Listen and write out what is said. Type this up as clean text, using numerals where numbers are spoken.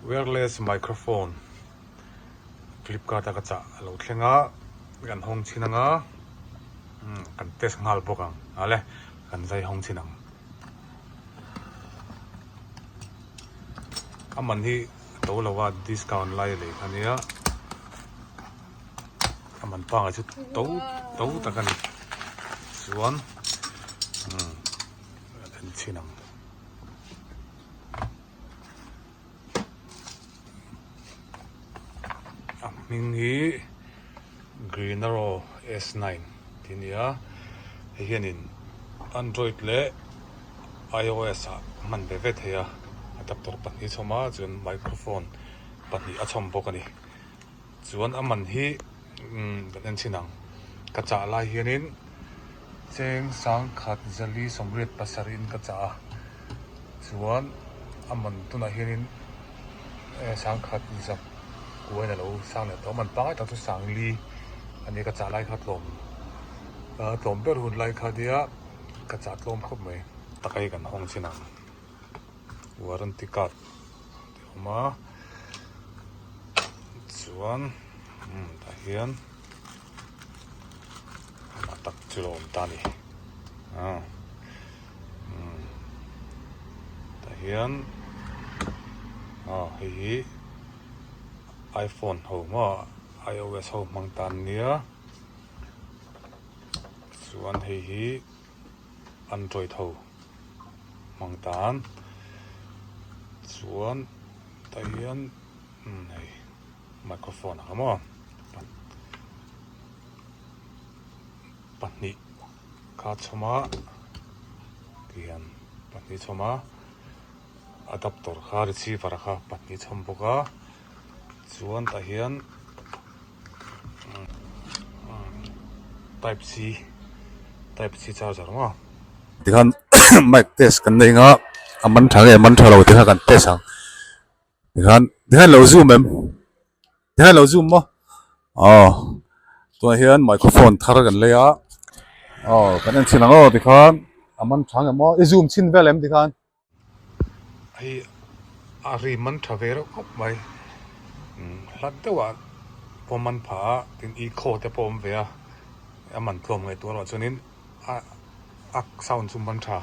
Wireless microphone Flipkart a ka chah a lo thleng a, kan hawng chhin ang a, kan test nghal bawk ang ale kan zai hawng chhin ang. A man hi a to lo a discount lai lei kha nia a man pangai chu to to tak a ni chuan kan en chhin ang. A hming hi Greenaro S9 tih a ni a, hei hianin Android leh IOS ah hman ve ve thei a, adapter pahnih a chhawm a chuan microphone pahnih a chhawm bawk a ni. Chuan a man hi kan en chhin ang, ka chah lai hianin cheng sangkhat zali sawmriat pasarih in ka chah a, chuan a man tunah hianin sangkhat zak kuain a lo sang leh tawh a, man pangngai tak chu sangli a nia ka chah lai kha tlawm tlawm ber hun lai kha nia ka chah tlawm khawp mai. Taka hi kan hawng chhin ang warranty card tih a awm a. Chuan tah hian a tak chu lo awm ta a ni tah hian aw hei hi iphone ho maw ios ho hmang ta an nia chuan hei hi android ho hmang ta an chuan tah hian. Umm hei microphone ang maw pahnih kha chhawm a tihian pahnih chhawm a adapter kha receiver kha pahnih chhawm bawk a chuan tah hian type C type C charger maw. Tikhan mic test kan nei ang a a man tha nge man tha lo tih kha kan test ang. Tikhan tikhan lo zoom em tikhan lo zoom maw aw tunah hian microphone thar kan lei a aw kan en chhin ang aw tikhan a man tha ngem aw i zoom chhin vel em tikhan. Hei a ri man tha ve reuh khawp mai hlat deuh ah pawh man phah a tin echo te pawh a awm ve a a man tlawm ngaihtuah erawh chuanin a a sound chu man tha.